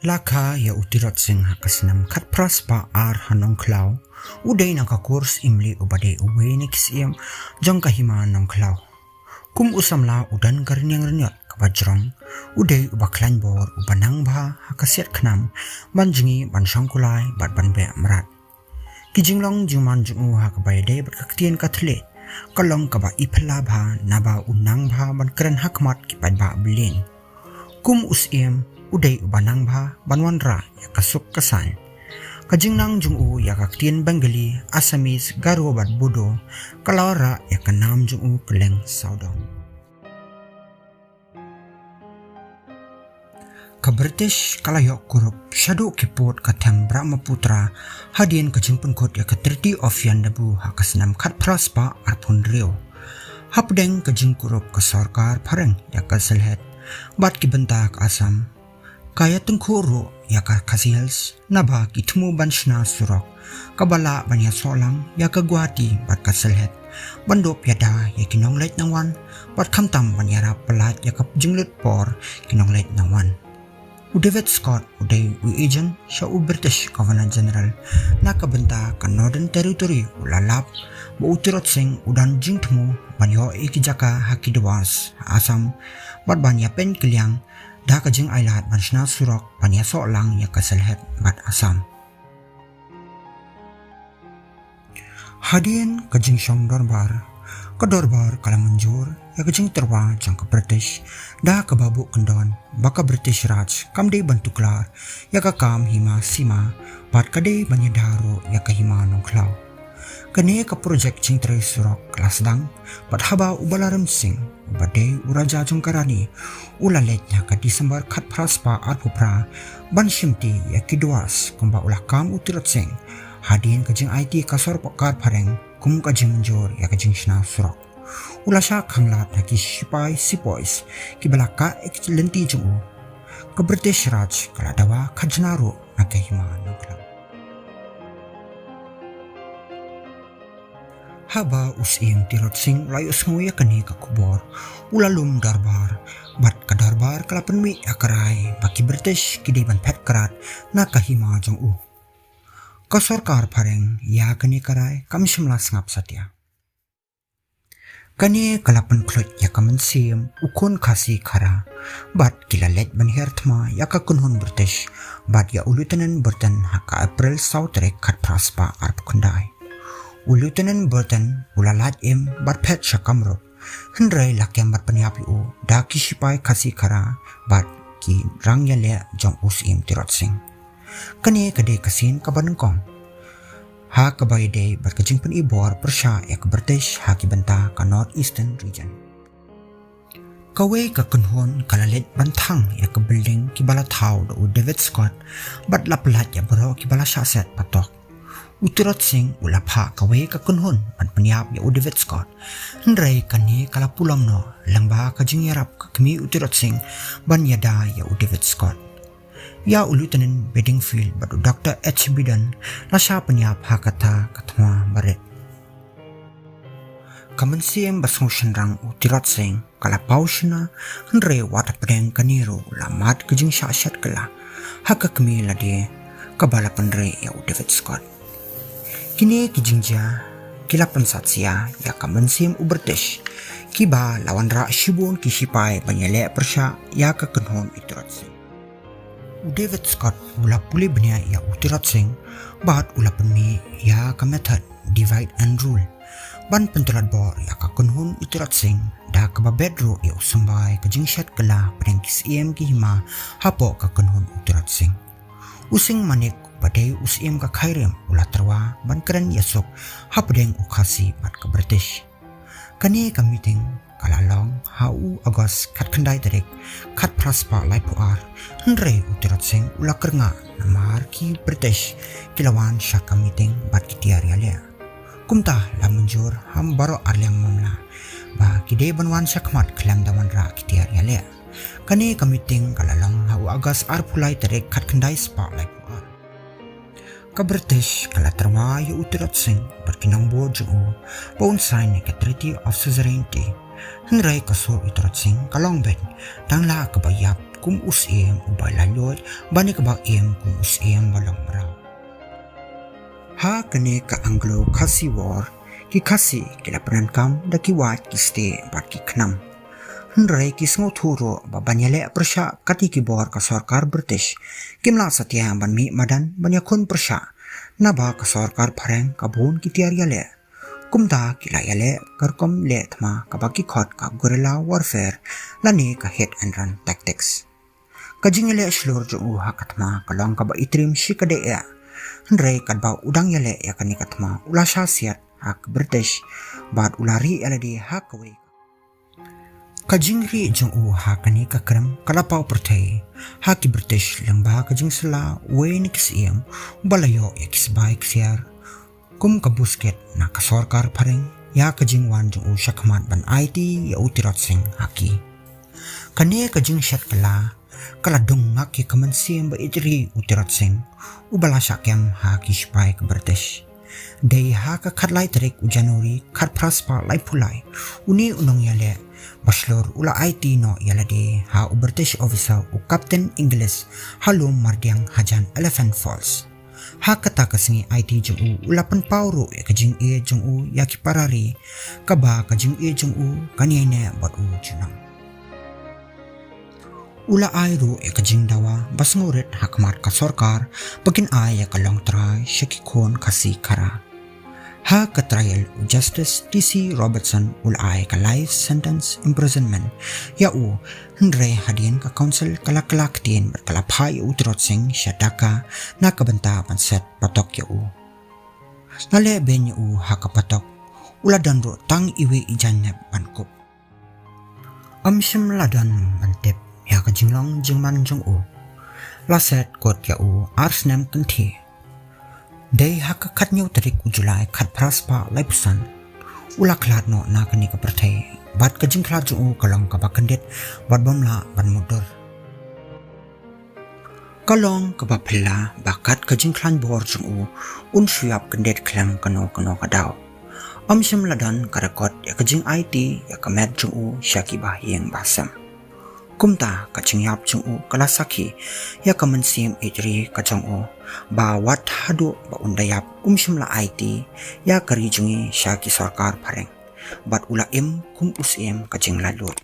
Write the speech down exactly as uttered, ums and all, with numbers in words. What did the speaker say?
La kha ïa u Tirot Sing ha ka snem khatphra spah ar ha Nongkhlaw. U dei na ka kurs Imli uba dei uwei na ki siem jong ka hima Nongkhlaw. Kum u samla u don ka rynïeng rynïot kaba jrong. U dei uba khlaiñ bor, uba nang bha ha ka siat khnam, ban jngi, ban shong kulai bad ban beh mrad. Ki jinglong jingman jong u ha kaba ïadei bad ka ktien ka thylliej ka long kaba iphylla bha, naba u nang bha ban kren ha khmat ki paidbah byllien. Kum u siem, u dei uba nang bha ban wanrah ïa ka suk ka saiñ. Ka jingnang jong u ïa ka ktien Bengali, Assamese, Garo bad Bodo ka la wanrah ïa ka nam jong u kylleng sawdong. Ka British ka la ïoh kurup shaduh ki pud ka them Brahmaputra, hadien ka jingpynkut ïa ka Treaty of Yandabu ha ka snem khatphra spah arphew hynriew. Hapdeng ka jingkurup ka sorkar phareng ïa ka Sylhet bad ki bynta ka Assam, ka ïatyngkhuh ruh ïa ka Khasi Hills, naba ki thmu ban shna surok kaba lah ban ïasoh lang ïa ka Guwahati bad ka Sylhet, ban dup ïada ïa ki nongleit nongwan, bad khamtam ban ïarap pyllait ïa ka jinglut por ki nongleit nongwan. U David Scott u dei u agent sha u British Governor General na ka bynta ka Northern Territory, u la lap ba u Tirot Sing u don jingthmu ban ïoh ïa ki jaka ha ki Duars ha Assam, bad ban ïapynkylla da ka jingailad ban shna surok ban ïasoh lang ïa ka Sylhet bad Assam. Hadien ka jingshong dorbar, ka dorbar ka la mynjur ïa ka jingtyrwa jong ka British, da kaba buh kyndon ba ka British Raj kam dei ban tuklar ïa ka kam hima sima, bad ka dei ban ïada ruh ïa ka hima Nongkhlaw. Kane ka projek jingtrei surok ka la sdang, bad haba u Balaram Singh, uba dei u raja jong ka Rani, u la leit ha ka December khatphra spah arphew phra ban shimti ïa ki Duars kumba u la kam u Tirot Sing, hadien ka jingaiti ka sorkar phareng kum ka jingmynjur ïa ka jingshna surok. U la shah khanglad ha ki shipai sepoys kiba la kah ïa ki lynti jong u. Ka British Raj ka la dawa khajna ruh na ka hima Nongkhlaw. Haba u Siem Tirot Sing u la ïohsngew ïa kane ka khubor, u la lum dorbar, bad ka dorbar ka la pynmih ïa ka rai ba ki British ki dei ban phet krad na ka hima jong u. Ka sorkar phareng ïa kane ka rai kam shym la sngap satia. Kane ka la pynkhluit ïa ka mynsiem u khun Khasi Khara, bad ki la leit ban hiar thma ïa ka kynhun British bad ïa u Lieutenant Burton ha ka April saw tarik khatphra spah arphew khyndai. U Lieutenant Burton u la lait im bad phet sha Kamrup, hynrei la kem ban pynïap ïa u da ki shipai Khasi Khara bad ki rangïaleh jong u Siem Tirot Sing. Kane ka dei ka sien kaba nyngkong ha kaba ïadei bad ka jingpynbor pyrshah ïa ka British ha ki bynta ka North Eastern Region. Kawei ka kynhun ka la leit ban thang ïa ka building kiba la thaw da u David Scott, bad la pyllait ïa baroh kiba la shah set patok. U Tirot Sing u la phah kawei ka kynhun ban pynïap ïa u David Scott, hynrei kane ka la pulom noh lyngba ka jingïarap ka kmie u Tirot Sing ban ïada ïa u David Scott. Ïa u Lieutenant Bedingfield bad u Doctor H. Beadon la shah pynïap ha kata ka thma barit. Ka mynsiem ba sngewshynrang u Tirot Sing ka la paw shynna, hynrei wat hapdeng kane ruh la mad ka jingshah shet kylla ha ka kmie lade kaba la pynrei ïa u David Scott. Kine ki jingjia ki la pynsat sia ïa ka mynsiem u British, kiba la wanrah shibun ki shipai ban ïaleh pyrshah ïa ka kynhun u Tirot Sing. U David Scott u la pule bniah ïa u Tirot Sing, bad u la pynmih ïa ka method divide and rule ban pyntlot bor ïa ka kynhun u Tirot Sing, da kaba bet ruh ïa u symbai ka jingshet kylla pdeng ki siem ki hima hapoh ka kynhun u Tirot Sing. U Sing Manik uba dei u siem ka Khyrim u la tyrwa ban kren ïa suk hapdeng u Khasi bad ka British. Kane ka meeting ka la long ha u August khatkhyndai tarik khatphra spah laiphew ar, hynrei u Tirot Sing u la kyrngah namar ki British ki la wan sha ka meeting bad ki tiar ïaleh. Kumta la mynjur ha baroh arliang mamla ba ki dei ban wan sha khmat khlem da wanrah ki tiar ïaleh. Kane ka meeting ka la long ha u August arphew lai tarik khatkhyndai spah laiphew ar. Ka British ka la tyrwa ïa u Tirot Sing bad ki nongbud jong u ba un sign ïa ka Treaty of Suzerainty. Hynrei ka sur u Tirot Sing ka long beit, tang la kaba ïap kum u Syiem uba laitluid bad ïa kaba im kum u Syiem ba long mraw. Ha kane ka Anglo-Khasi War, ki Khasi ki la pyndonkam da ki wait, ki stieh bad ki khnam. Hynrei ki sngewthuh ruh ba ban ïaleh pyrshah kat ïa ki bor ka sorkar British, kim lah satia ban mih madan ban ïakhun pyrshah, naba ka sorkar phareng ka bun ki tiar ïaleh. Kumta ki la ïaleh ka rukom leh thma kaba ki khot ka guerrilla warfare lane ka hit and run tactics. Ka jingïaleh shlur jong u ha ka thma ka long kaba itriem shikatdei eh. Hynrei katba u dang ïaleh ïa kane ka thma, u la shah siat ha ki British bad u la rieh ïalade ha kawei. Ka jingrieh jong u ha kane ka krem ka la paw pyrthei ha ki British lyngba ka jingsylla uwei na ki Syiem uba la ïoh ïa ki sbai ksiar kum ka buskit na ka sorkar phareng ïa ka jingwan jong u shakhmat ban aiti ïa u Tirot Sing ha ki. Kane ka jingshet kylla ka la dung ngak ïa ka mynsiem ba ïeit ri u Tirot Sing, uba la shah kem ha ki shipai ka British. Dei ha ka khatlai tarik u January khatphra spah laiphew lai, une u nongïaleh ba shlur u la aiti noh ïalade ha u British officer, u Captain Inglis, ha lum mardiang hajan Elephant Falls. Ha kata ka sngi aiti jong u, u la pynpaw ruh ïa ka jingïeit jong u ïa ki para ri, kaba ka jingïeit jong u kan ïaineh bad u junom. U la ai ruh ïa ka jingdawa ba sngewrit ha khmat ka sorkar ba kin ai ïa ka longtrai sha ki khun Khasi Khara. Ha ka trial, u Justice T C Robertson u la ai ka life sentence imprisonment ïa u, hynrei hadien ka council ka la kylla ktien bad ka la phah ïa u Tirot Sing sha Dhaka na ka bynta ban set patok ïa u. La leh beiñ ïa u ha ka patok, u la don ruh tang iwei i jaiñnep ban kup. Ym shym la don ban tip ïa ka jinglong jingman jong u. La set kot ïa u ar snem kynthih. Dei ha ka khathynñiew tarik u July khatphra spah laiphew san, u la khlad noh na kane ka pyrthei, bad ka jingkhlad jong u ka long kaba kyndit bad bym lah ban mutdur. Ka long kaba phylla ba kat ka jingkhlaiñ bor jong u, un shu ïap kyndit khlem kano kano ka daw. Ym shym la don ka record ïa ka jingaiti ïa ka met jong u sha ki bahaïing bahasem. Kumta ka jingïap jong u ka la sakhi ïa ka mynsiem ïeit ri ka jong u, ba wat haduh ba un da ïap um shym la aiti ïa ka ri jong ngi sha ki sorkar phareng. Bad u la im kum u Syiem ka jinglaitluid.